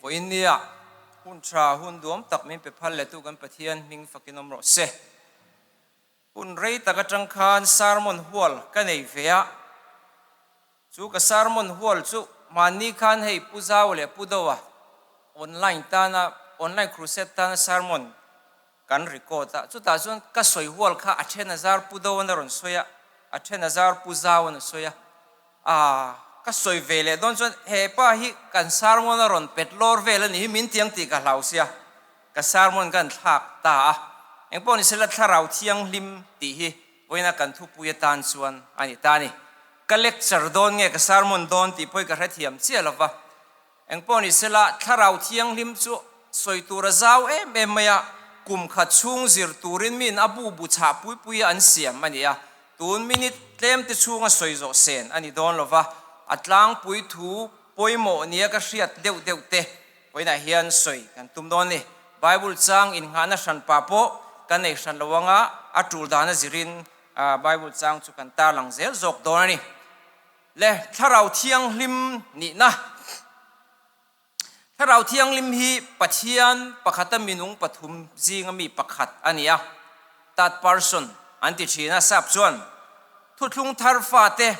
Vawiin nia hun tha hun duam tak min pe phal letu kan Pathian hming fakin awm rawh se. Hun rei tak atang khan sermon hual ka nei ve a, chu ka sermon hual chu mahni khan hei Pu Zau leh Pu Doa online tana online crusade tana sermon kan record a, chutah chuan ka sawi hual kha a then a zar Pu Doan a rawn sawi a, a then a zar Pu Zauan a sawi a, aah ka sawi ve leh dawn chuan he pa hi kan sermon a rawn pet lawr vel a nih hi min tiang tih ka hlau sia, ka sermon kan thlak ta a, engpawh ni sela thlarau thianghlim tih hi vawiina kan thupui atan chuan a ni ta a ni. Ka lecture dawn nge ka sermon dawn tih pawh hi ka hrethiam chiah lo va, Engpawh ni sela, Thlarau Thianghlim chu sawi tur a zau em em mai a, kum khat chhung zir turin miin a bu bu chhah pui pui an siam a ni a, tun minute tlem te chhunga sawi zawh sen a ni dawn lo va, a tlangpui thu pawimawh nia ka hriat deuh deuh te vawiinah hian sawi kan tum dawn a ni. Bible chang innghahna hranpa pawh kan nei hran lo anga a tul dana zirin Bible chang chu kan tarlang zel zawk dawn a ni. Le Thlarau Thianghlim nihna. Thlarau Thianghlim hi Pathian pakhata minung pathum zinga mi pakhat a ni a, third person an ti thin a, sap chuan thuthlung thar fate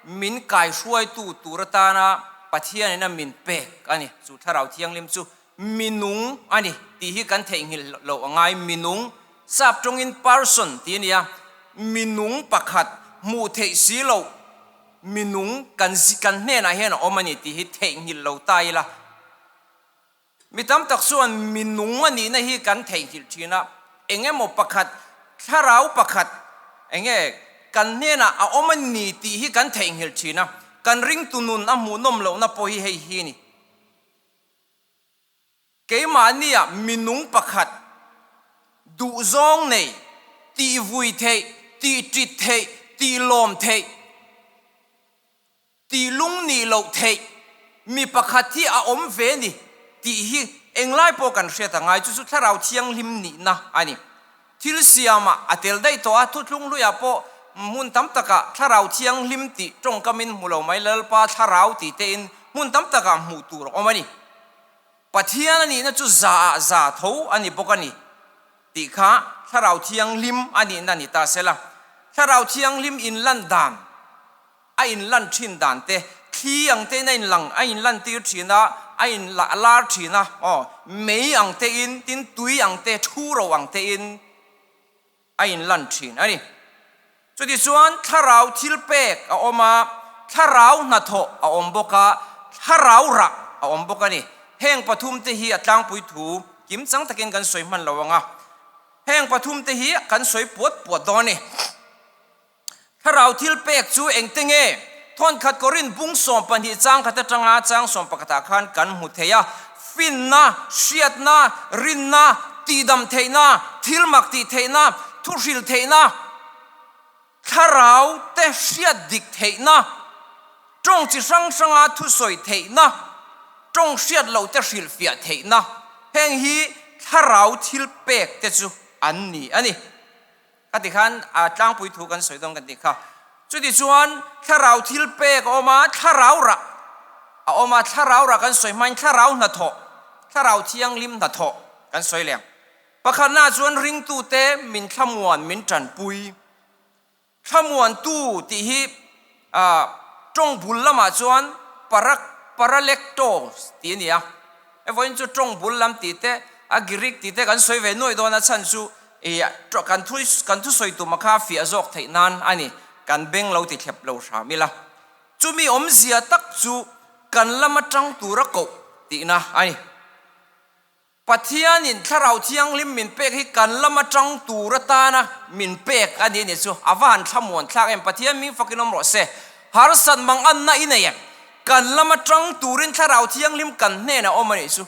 min kaihruaitu tur atana Pathianin a min pek a ni. Chu Thlarau Thianghlim chu minung a ni tih hi kan theihnghilh loh a ngai. Minung, sap tawngin person tih a ni a, minung pakhat hmuh theih si loh minung kan kan hnenah hian a awm a ni tih hi theihnghilh lo ta ila. Mi tam tak chuan minung a nihna hi kan theihnghilh thin a, eng emaw pakhat, thlarau pakhat eng nge kan hnenah a awm a ni tih hi kan theihnghilh thin a, kan ringtu nun a hmuhnawm lohna pawh hi hei hi a ni. Keimahnia minung pakhat duhzawng nei, tihvui theih, tihṭit theih, tihlawm theih, tihlung nih loh theih mi pakhat hi a awm ve ni tih hi englai pawh kan hriat a ngai. Chu chu Thlarau Thianghlim nihna a ni. Thil siamah a tel daih tawh a, thuthlung hluiah pawh hmun tam takah Thlarau Thianghlim tih tawngkamin hmu lo mai, Lalpa Thlarau tih tein hmun tam takah hmuh tur a awm a ni. Pathian a nihna chu zaah za tho a ni bawk a ni tih kha Thlarau Thianghlim a nihna a ni ta sela. Thlarau Thianghlim inlan dan a inlan thin dan te, thli ang tein a inlang, a inlantir thin a, a inla a lar thin a, aw, mei ang tein, tin tui ang te, thu ro ang tein a inlan thin a ni. Chutichuan thlarau thil pek a awm a, thlarau hnathawh a awm bawk a, thlarau rah a awm bawk a ni. Heng pathum te hi a tlangpui thu kim chang takin kan sawi hman lo ang a, heng pathum te hi kan sawi puat puat dawn a ni. Thlarau thil pek chu engte nge? Thawnkhat Korinth bung 12 chang khat atanga chang sawmpakhatah khan kan hmu thei a, finna, hriatna, rinna, tihdam theihna, thil mak tih theihna, thuhril theihna, thlarau te hriat dik theihna, tawng chi hrang hranga thusawi theihna, tawng hriat loh te hrilhfiah theihna, heng hi thlarau thil pek te chu an ni a ni. Ka ti khan a tlangpui thu kan sawi dawn kan tih kha. Chutichuan thlarau thil pek a awm a, thlarau rah a awm a, thlarau rah kan sawi hmain thlarau hnathawh, thlarau thianghlim hnathawh kan sawi leh ang. Pakhatnaah chuan ringtute min thlamuan min tanpui. Thlamuantu tih hi tawng bul lamah chuan parak, paralektos tih a ni a. Evawiin chu tawng bul lam tih te, a Greek tih te kan sawi ve nuaih dawn a chhan chu ih kan thu kan thusawi tum a kha fiah zawk theih nan a ni, kan beng lo ti thlep lo hram ila. Chumi awmzia tak chu kan lama tang tura koh tihna a ni. Pathianin Thlarau Thianghlim min pek hi kan lama tang tur atana min pek a ni a ni chu a va han thlamuan thlak em. Pathian ming fakin awm rawh se. Harsat mang anna i nei em? Kan lama tang turin Thlarau Thianghlim kan hnenah awm a nih chu.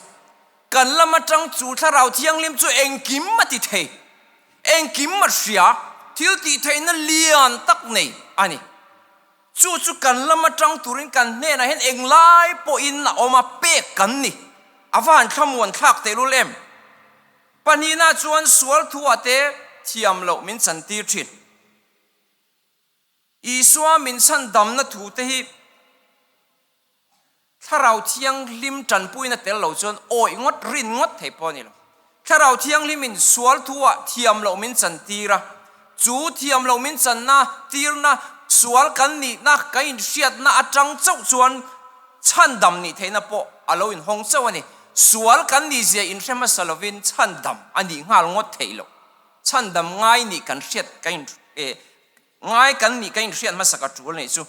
Kan lama tang chu Thlarau Thianghlim chu engkim a ti thei, engkim a hria, thil tih theihna lian tak nei a ni. Chu chu kan lam atang turin kan hnenah hian englai pawhin a awm a, pek kan ni. A va han thlamuan thlak tehlul em? Pahnihna chuan sual thuah te thiam loh min chantir thin. Isua min chhan damna thu te hi. Thlarau Thianghlim tanpuina tel lo chuan awih ngawt, rin ngawt thei pawh a ni lo. Thlarau Thianghlimin sual thuah thiam loh min chantir a, chu thiam loh min channa tirna, sual kan nihna, kan inhriatna atang chauh chuan chhandam nih theihna pawh a lo inhawng chauh a ni. Sual kan nihzia inhre hmasa lovin chhandam a nih nghal ngawt theih loh. Chhandam ngai nih kan hriat kan in ngai kan nih kan inhriat hmasak a tul nih chu.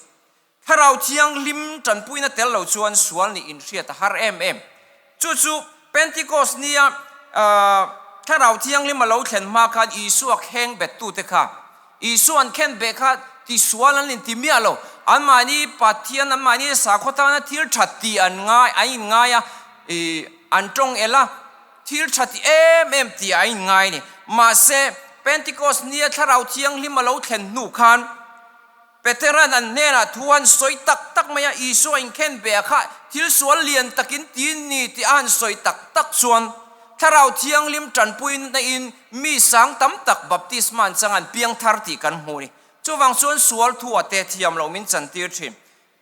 Thlarau Thianghlim tanpuina tel lo chuan sual nih inhriat a har em em. Chu chu Pentecost nia Thlarau Thianghlim a lo thlen hma khan Isua kheng bettute kha Isua an khen beh kha tisual an inti miah lo. Anmahni Pathian, anmahni sakhaw tana thil that tih an ngai, an inngai a, an tawng el a, thil tha ti em em tih a inngai a ni. Mahse, Pentecost nia Thlarau Thianghlim a lo thlen hnu khan Petera'n an hnenah thu a han sawi tak tak mai a, Isua inkhen ve a kha thil sual lian takin ti ni tih a han sawi tak tak chuan Thlarau Thianghlim tanpuina in mi sang tam tak baptisma an chang an piang thar tih kan hmu a ni. Chuvang chuan sual thu a te thiam loh min chantir thin.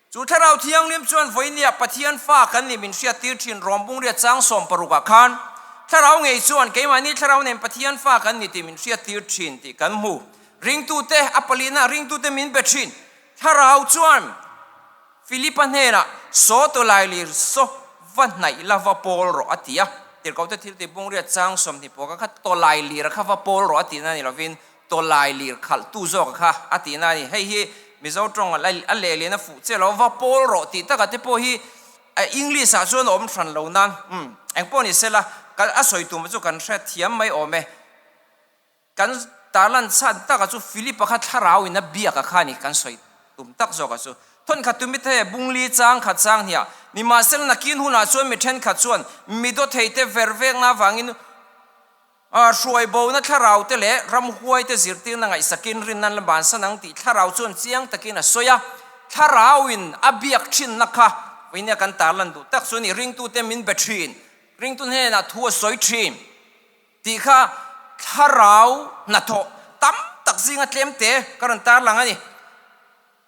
Chu Thlarau Thianghlim chuan vawinia Pathian fa kan nih min hriattir thin Rawmbungria chang 16 ah khan Thlarau ngei chuan keimahni Thlarau nen Pathian fa kan ni tih min hriattir thin tih kan hmu. Ringtute, a palina ringtute min be thin. Thlarau chuan Philipa hnenah, Saw tawlailir saw va hnaih la va pawl rawh a ti a. Tirhkohte thil tih bungriat chang 20 pawh kha tawlailir kha va pawl rawh a tihna ni lovin tawlailir khalhtu zawk kha a tihna a ni. Hei hi Mizo tawng a lehlian a fuh che lo, va pawl rawh tih taka te pawh hi English ah chuan a awm hran lo nan engpawh ni sela a sawi tum chu kan hrethiam mai awm e. Kan tarlan chhan taka chu Philip-a kha thlarau in a biak a kha a ni, kan sawi tum tak zawk a chu. Thawnkhat tu mite bungli chang khat chang hniah, nimahsela nakin hunah chuan mi thenkhat chuan mi dawthei te ver vekna avangin hruai bona thlarau te leh ramhuai te zirtirna ngaihsakin rinna la bansan ang tih thlarau chuan chiang takin a sawi a. Thlarau in a biak thinna kha vawinia kan tarlan duh tak chu a ni, ringtute min be thin, ringtu hnenah thu a sawi thin. Tih kha thlarau hnathawh tam tak zinga tlem te ka rawn tarlang a ni.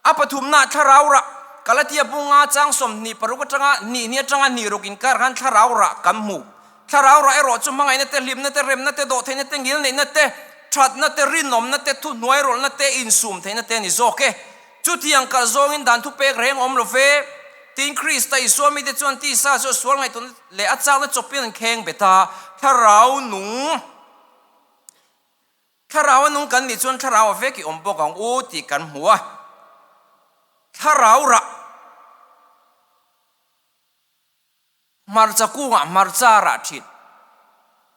A pathumna thlarau rah Galatia bunga chang 26 atanga hnih ni atanga hnih ruk inkar khan thlarau rah kan hmu. Thlarau rah erawh chu hmangaihna te, hlimna te, remna te, dawhtheihna te, ngilneihna te, thatna te, rinawmna te, thuhnuairawlhna te, insum theihna te a ni zawk e. Chutiang kalh zawngin dan thupek reng awm lo ve. Tin, Krista Isua mite chuan tisa chu a sual ngaihtuahna leh a chakna chawpin an kheng bet a, Thlarau nung, Thlarau a nung kan nih chuan Thlarau a vek i awm bawk ang u tih kan hmu a. Thlarau rah. Hmarcha kungah hmarcha a rah thin.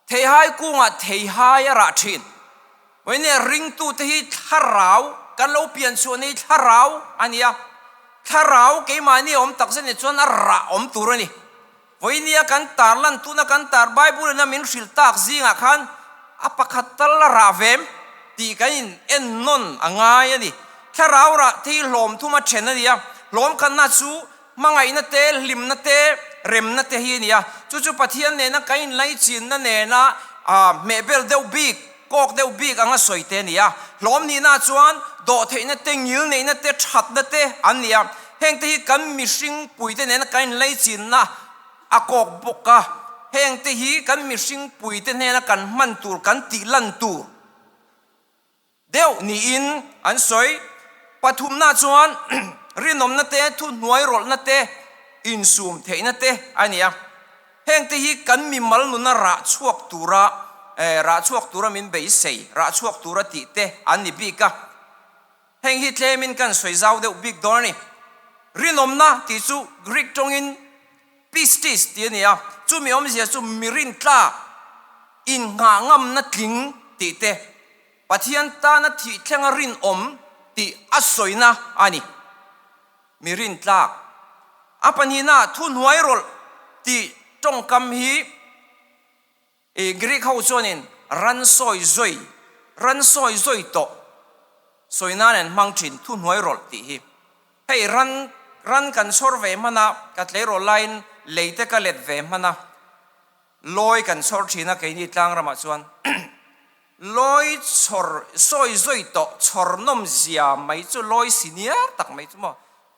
Theihai kungah theihai a rah thin. Vawinia ringtute hi thlarau, kan lo pian chhuahna hi thlarau a ni a. Thlarau keimahni a awm tak zet nih chuan a rah awm tur a ni. Vawinia kan tarlan tuna kan tar Bible ina min hrilh tak zingah khan a pakhat tal a rah vem tih kan in en nawn a ngai a ni. Thlarau rah te hi hlawm thum a then a ni a. Hlawm khatna chu Hmangaihna te, hlimna te, remna te hi a ni a. Chu chu Pathian nena kan inlaichinna nena hmehbel deuh bik, kawk deuh bik anga sawi te a ni a. Hlawm nihna chuan dawhtheihna te, ngilneihna te, thatna te an ni a. Hengte hi kan mihring puite nena kan inlaichinna a kawk bawk a. Hengte hi kan mihring puite hnena kan hman tur, kan tihlan tur. Deuh niin an sawi. Pathumna chuan rinawmna te, thuhnuai rawlhna te, insum theihna te a ni a. Hengte hi kan mimal nuna rah chhuak tura rah chhuak tura min beisei, rah chhuak tura tih te an ni bik a. Heng hi tlemin kan sawi zau deuh bik dawn a ni. Rinawmna tih chu Greek tawngin pistis tih a ni a, chumi awmzia chu mi rintlak, innghah ngamna tling tih te. Pathian tana thih thlenga rinawm tih a sawina a ni. Mi rintlak. A pahnihna thuhnuai rawlh tih tawngkam hi Greek ho chuanin ran sawi zawi, ran sawi zawi tawh sawi nan an hmang thin thuhnuai rawlh tih hi. Hei ran ran kan chhawr ve hman a, ka tleirawl laiin lei te ka let ve hman a, lawi kan chhawr thin a keini tlang ramah chuan. Lawi chhawr sawi zawi tawh chhawr nawm zia mai chu lawi senior tak mai chu maw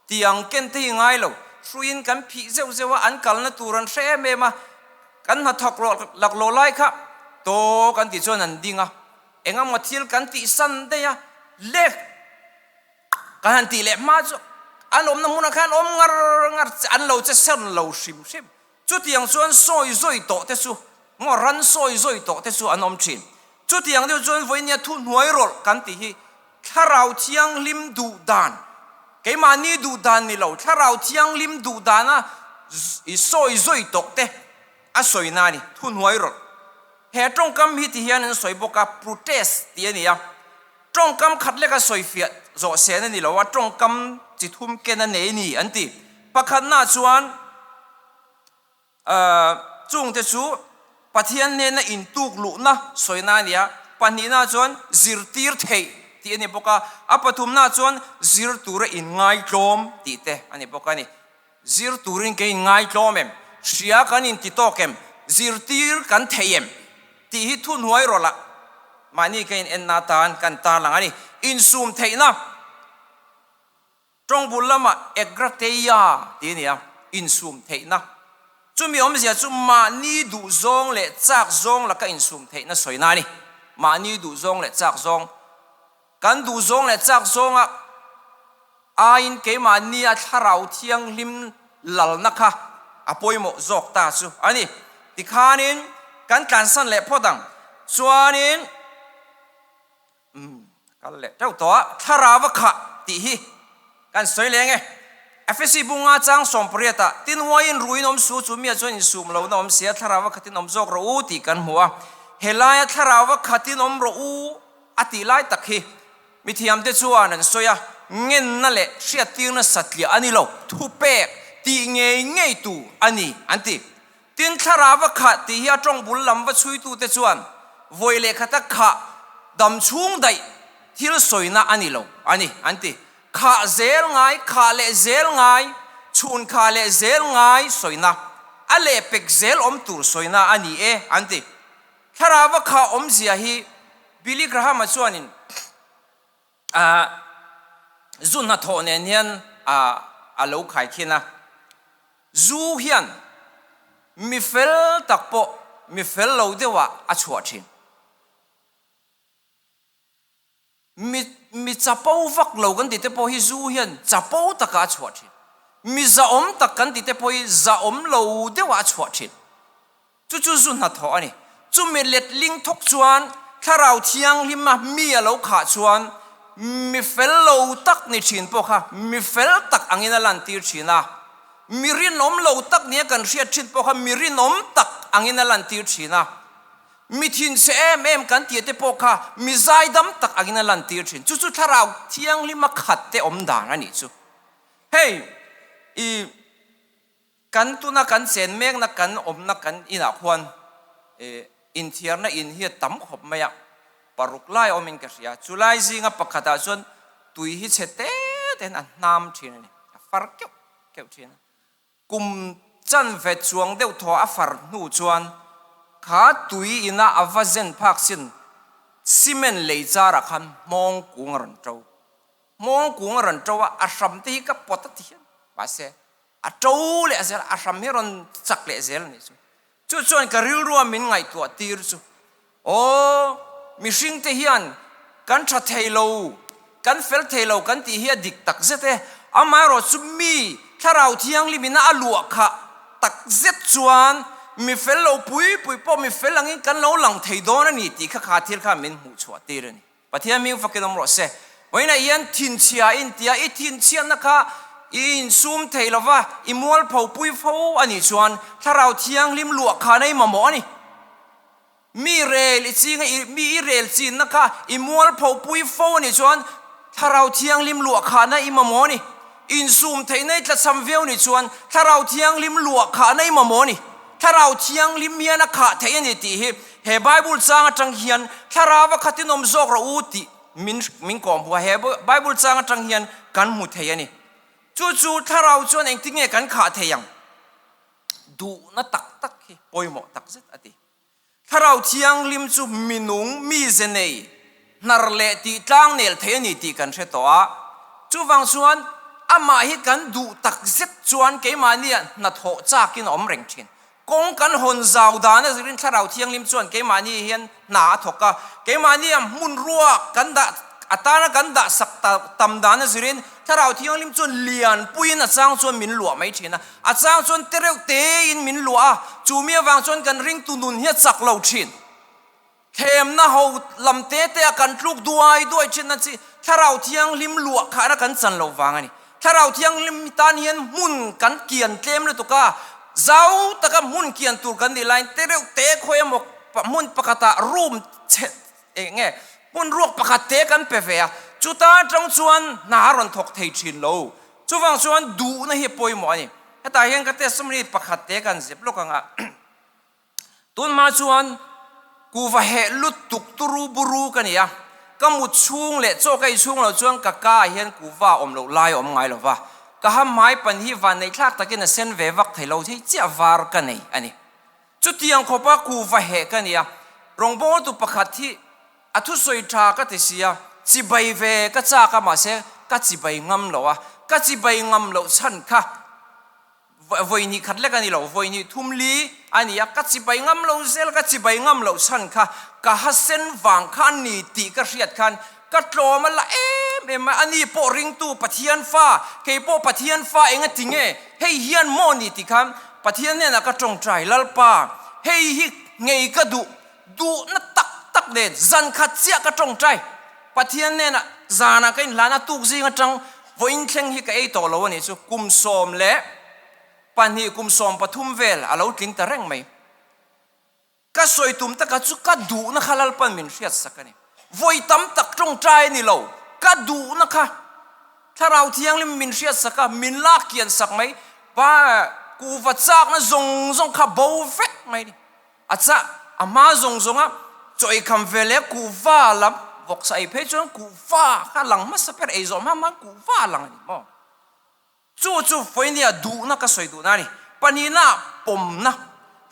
tiang ken te hi ngai lo. Hruiin kan phih zeuh zeuh a, an kalna tur an hre em em a, kan hnathawk laklawh lai kha tawk an tih chuan an ding a, engemaw thil kan tihsan daih a, le kan han tih leh hma chu an awmna hmunah khan awm ngar ngar che an lo che sawn lo hrim hrim. Chutiang chuan sawi zawi tawh te chu maw ran sawi zawi tawh te chu an awm thin. Chutiang deuh chuan vawinia thuhnuai rawlh kan tih hi Thlarau Thianghlim duh dan, keimahni duh dan ni lo, Thlarau Thianghlim duh dana i sawi zawi tawh te a sawina a ni, thuhnuai rawlh. He tawngkam hi ti hian an sawi bawk a, protest tih a ni a. Tawngkam khat leka sawifiah zawh sen a ni lo a, tawngkam chi thum ken a nei a ni an ti. Pakhatnaah chuan chungte chu Pathian hnena intuk luhna sawina a ni a, pahnihnaah chuan zirtir theih tih a ni bawk a, a pathumnaah chuan zir tura inngaitlawm tih te a ni bawk a ni. Zir turin kan inngaitlawm em? Hria kan inti tawk em? Zirtir kan thei em? Tih hi thuhnuai rawlh ah mahni ka in enna atan kan tarlang a ni. Insum theihna tawngbul lamah egrateia tih a ni a, insum theihna. Chumi awmzia chu mahni duhzawng leh chak zawng laka insum theihna sawina a ni. Mahni duhzawng leh chak zawng. Kan duhzawng leh chak zawnga aiin keimahnia thlarau thianghlim lalna kha a pawimawh zawk ta chu a ni. Tikhanin kan tlansan leh phawt ang. Chuanin umm kal leh teuh tawh a, thlarau a khah tih hi kan sawi leng e. Efesi bunga chang sawmpariatah, Tin uaiin ruiin awm su, chu mia chuan insum lohna awm sia, thlarau a khatin awm zawk rawh u tih kan hmu a. Helaia thlarau a khatin awm rawh u A tih lai tak hi mithiamte chuan an sawi a, ngenna leh hriattirna satliah a ni lo, thupek tih ngei ngei tur a ni an ti. Tin, thlarau a khah tih hi a tawng bul lam va chhuitute chuan vawi leh khata khah dam chhung daih thil sawina a ni lo a ni an ti. Khah zel ngai, khah leh zel ngai, chhun khah leh zel ngai sawina, a lehpek zel awm tur sawina a ni e an ti. Thlarau a kha awmzia hi Billy Graham-a chuanin zu hnathawh nen hian a lo khaikhin a. Zu hian mi fel tak pawh mi fel lo deuhah a chhuah thin. Mi mi chapo vak lo kan tih te pawh hi zu hian chapo takah a chhuah thin. Mi zahawm tak kan tih te pawh hi zahawm lo deuhah a chhuah thin. Chu chu zu hnathawh a ni. Chumi letling thawk chuan Thlarau Thianghlima mi a lo khah chuan mi fel lo tak ni thin pawh kha mi fel tak angin a lantir thin a. Mi rinawm lo tak nia kan hriat thin pawh kha mi rinawm tak angin a lantir thin a. Mi thinchhe em em kan tih te pawh kha mi zaidam tak angin a lantir thin. Chu chu Thlarau Thianghlima khat te awm dan a nih chu. Hei i kan tuna kan chen mekna kan awmna kan inah khuan i inthiarna in hi a tam khawp mai a, paruk lai awmin ka hria. Chulai zinga pakhatah chuan tui hi chhe te tein a hnam thin a ni, a far keuh keuh thin a. Kum chanve chuang deuh thaw a far hnu chuan kha tui ina a va zen phak sin cement lei charah khan hmawng kung a rawn to. Hmawng kung a rawn to a, a hram te hi ka pawt a ti hian mahse a to leh a zel a, a hram hi a rawn chak leh zel a nih chu. Chu chuan ka rilrua min ngaihtuah tir chu, Aw, mihringte hian kan tha thei lo, kan fel thei lo kan tih hi a dik tak zet e. Amaherawh chu mi Thlarau Thianghlimina a luah khah tak zet chuan mi fel lo pui pui pawh mi fel angin kan lo lang thei dawn a ni tih kha kha thil kha min hmuh chhuah tir a ni. Pathian hming fakin awm rawh se. Vawiinah hian thinchhia i intia, i thinchhiatna kha i insum thei lo va, i mualpho pui fo a nih chuan Thlarau Thianghlim luah khan a i mamawh a ni. Mi rel i chinga i, mi i rel chinna kha i mualpho pui fo a nih chuan Thlarau Thianghlim luah khahna i mamawh a ni. Insum theihna i tlachham viau nih chuan Thlarau Thianghlim luah khahna i mamawh a ni. Thlarau Thianghlim hian a khah theih a ni tih hi he Bible chang atang hian Thlarau a khatin awm zawk rawh u tih min min kawm hmu a, he Bible chang atang hian kan hmu thei a ni. Chu chu Thlarau chuan engtin nge kan khah thei ang? Duhna tak tak hi pawimawh tak zet a ti. Thlarau Thianghlim chu minung mize nei, hnar leh tih tlang nel thei a ni tih kan hre tawh a. Chuvang chuan Amah hi kan duh tak zet chuan keimahnia hnathawh chakin a awm reng thin. Kawng kan hawn zau dan a zirin Thlarau Thianghlim chuan keimahni hian hna a thawk a, keimahnia hmun ruak kan dah atana kan dah sak tam dan a zirin Thlarau Thianghlim chuan lianpuiin a chang chuan min luah mai thin a, a chang chuan te reuh tein min luah a, chu mi avang chuan kan ringtu nun hi a chak lo thin. Thlemna ho lam te te a kan tluk duai duai thin na chi Thlarau Thianghlim luah khahna kan chan lo vang a ni. Thlarau Thianghlim tan hian hmun kan kian tlem lutuk a, zau taka hmun kian tur kan nih laiin te reuh te khawi emaw hmun pakhatah room chhe eng nge hmun ruak pakhat te kan pe ve a, chuta atang chuan hna a rawn thawk thei thin lo. Chuvang chuan duhna hi a pawimawh a ni. Hetah hian ka testimony pakhat te kan zep lawk ang a. Tunhma chuan kuva heh lutuk turu buru ka ni a, ka mut chhung leh chaw ka ei chhung lo chuan ka ka ah hian kuva awm loh lai a awm ngai lo va, ka ha hmai pan hi vanneih thlak takin a sen ve vak thei lo thei chiah var ka nei a ni. Chutiang khawpa kuva heh ka ni a, rawngbawltu pakhat hi a thusawi tha ka ti si a, chibai ve ka chak a mahse ka chibai ngam lo a, ka chibai ngam loh chhan kha Vawi hnih khat lek a ni lo, vawi hnih thum li a ni a, ka chibai ngam lo zel, ka chibai ngam loh chhan kha ka ha sen vang kha a ni tih ka hriat khan ka tlawm a la em em mai, a ni pawh ringtu Pathian fa, kei pawh Pathian fa eng a ti nge, hei hian maw ni tih khan Pathian hnenah ka tawngtai, Lalpa, hei hi ngei ka duh, duhna tak tak nen zan khat chiah ka tawngtai, Pathian hnenah zanah ka inhlan a, tuk zing atang vawiin thleng hi ka ei tawh lo a nih chu, kum 12, kum 13 vel a lo tling ta reng mai. Ka sawi tum taka chu ka duhna kha Lalpan min hriat sak a ni. Vawi tam tak tawngtai a ni lo, ka duhna kha Thlarau Thianghlim min hriat sak a, min lak kian sak mai, pa kuhva chakna zawng zawng kha bo vek mai a ni. A chah a hma zawng zawng a, chaw ei kham ve leh kuhva lam vawksa ei phei chuan kuhva kha lang hmasa ber ei zawh hma hma kuhva lang a ni maw? Chu chu Foinia duhna ka sawi duhna a ni. Pahnihna pawmna,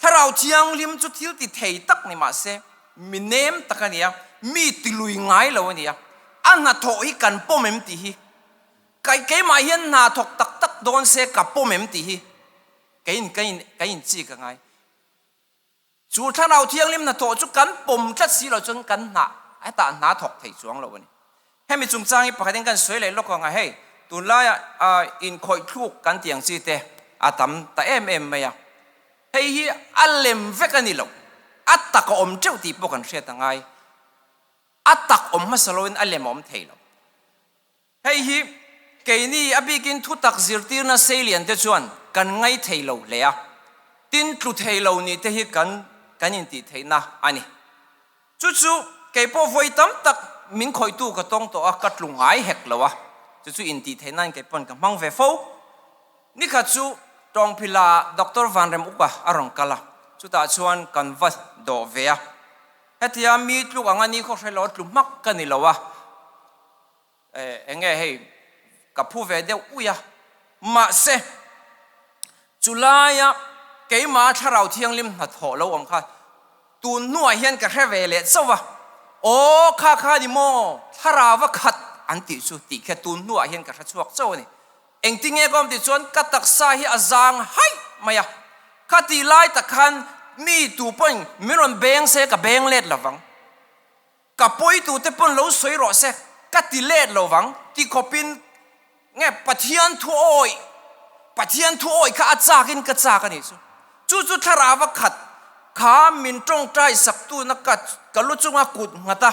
Thlarau Thianghlim chu thil ti thei tak ni mah se, mi nem tak a ni a, mi ti lui ngai lo a ni a, a hnathawh hi kan pawm em tih hi, keimah hian hna thawk tak tak dawn se ka pawm em tih hi keiin ka inchik a ngai. Chu Thlarau Thianghlim hnathawh chu kan pawm tlat si lo chuan kan hna hetah hna thawk thei chuang lo a ni. Hemi chungchang hi pakhatin kan sawi leh lawk ang a, hei tunlaia inkhawih thluk kan tih ang chi te a tam ta em em mai a, hei hi a lem vek a ni lo, a tak a awm teuh tih pawh kan hriat a ngai, a tak awm hmasa loin a lem a awm thei lo. Hei hi keini a bikin thutak zirtirna seilian te chuan kan ngai thei lo hle a, tin tlu thei lo nih te hi kan kan intih theihna a ni. Chu chu kei pawh vawi tam tak min khawihtu ka tawng tawh a, ka tlu ngai hek lo a, chu chu intih theih nan kei pawn ka hmang ve fo. Nikhat chu Tawngphila Doctor Vanrem Uka a rawn kal a, chutah chuan kan va dawh ve a. Hetia mi tluk anga ni khaw hre lo tlu hmak ka ni lo a. Eng nge hei ka phu ve deuh ui a, mahse chu laia keimah Thlarau Thianghlim hnathawh lo awm kha tun hnuah hian ka hre ve leh chauh a, aw kha kha ni maw Thlarauva khat an tih chu tih kha tun hnuah hian ka hre chhuak chauh a ni. Engtinge ka awm tih chuan ka taksa hi a zang haih mai a, khatih lai tak khan mi tu pawhin min rawn beng se ka beng let lovang. Ka pawitute pawn lo sawi rawh se, ka ti let lo vang, ti khawpin nge Pathian thu awih, Pathian thu awih kha a chakin ka chak a nih chu. Chu chu thlarau a khat kha min tawngtai saktuna ka ka lu chunga kut nghat a,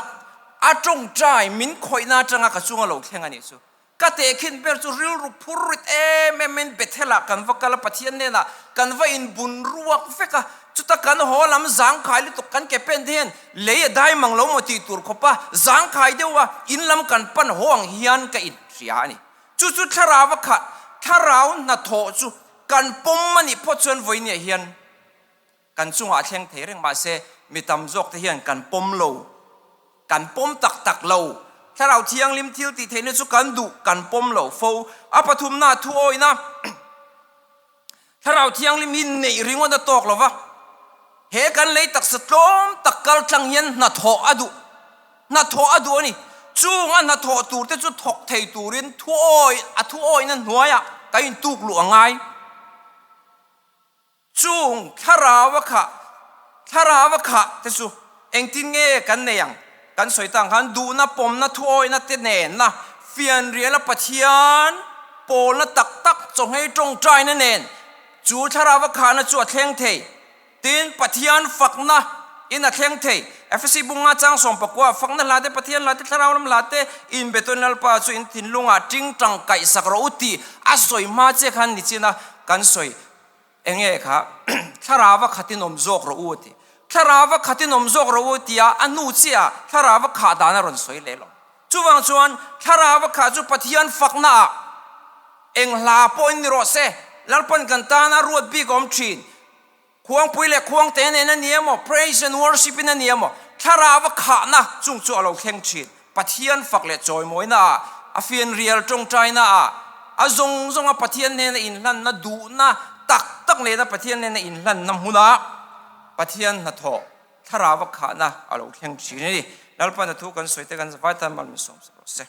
a tawngtai min khawihna atanga ka chunga lo thleng a nih chu. Ka tehkhin ber chu rilru phur rit em em in Bethel ah kan va kal a, Pathian hnenah kan va inbun ruak vek a, chuta kan haw lam zangkhai lutuk kan ke pen te hian lei a dai mang lo maw tih tur khawp a zangkhai deuh a in lam kan pan haw ang hian ka inhria a ni. Chu chu thlarau a khah, thlarau hnathawh chu kan pawm a nih phawt chuan vawinia hian Kan chungah a thleng thei reng mahse mi tam zawk te hian kan pawm lo, kan pawm tak tak lo. Thlarau Thianghlim thil tih theihna chu kan duh, kan pawm lo fo. A pathumna thu awina Thlarau Thianghlim hi neih ringawt a tawk lo va, he kan lei taksa tlawm tak kal tlang hian hnathawh a duh, hnathawh a duh a ni. Chung a hnathawh tur te chu thawk thei turin thuawi a thuawina hnuaiah kan intuk luh a ngai. Chung thlarau a khah, thlarau a khah te chu engtin nge kan nei ang? Kan sawi tang khan duhna, pawmna, thuawihna te nenna, fianriala Pathian pawlna tak tak chawhngei tawngtaina nen chu thlarau a khahna chu a thleng thei. Tin, Pathian fakna in a thleng thei. Efesi bunga chang 19 fakna hla te, Pathian hla te, thlarau lam hla te, inbetuin Lalpa chu in thinlungah tingtang kaihsak rawh u tih a sawi hma che khan nichina kan sawi. Enge kha thlarava khatin awm zawk rawh u a ti. Thlarava khatin awm zawk rawh u tia a hnu chiah thlarava khah dan a rawn sawi leh lo. Chuvang chuan thlarava khah chu Pathian fakna ah eng hla pawhin ni rawh se, Lalpan kan tana ruat bik a awm thin. Khuangpui leh khuangte nen a ni emaw, praise and worship in a ni emaw, thlarava khahna chung chu a lo thleng thin. Pathian fak leh chawimawina ah, a fianrial tawngtaina ah, a zawng zawnga Pathian hnena inhlanna duhna tak tak nena Pathian hnena inhlanna hmunah Pathian hnathawh thlarava khahna a lo thleng thin a ni. Lalpa hna thu kan sawi te kan zavai tan mal min sawm sak rawh se.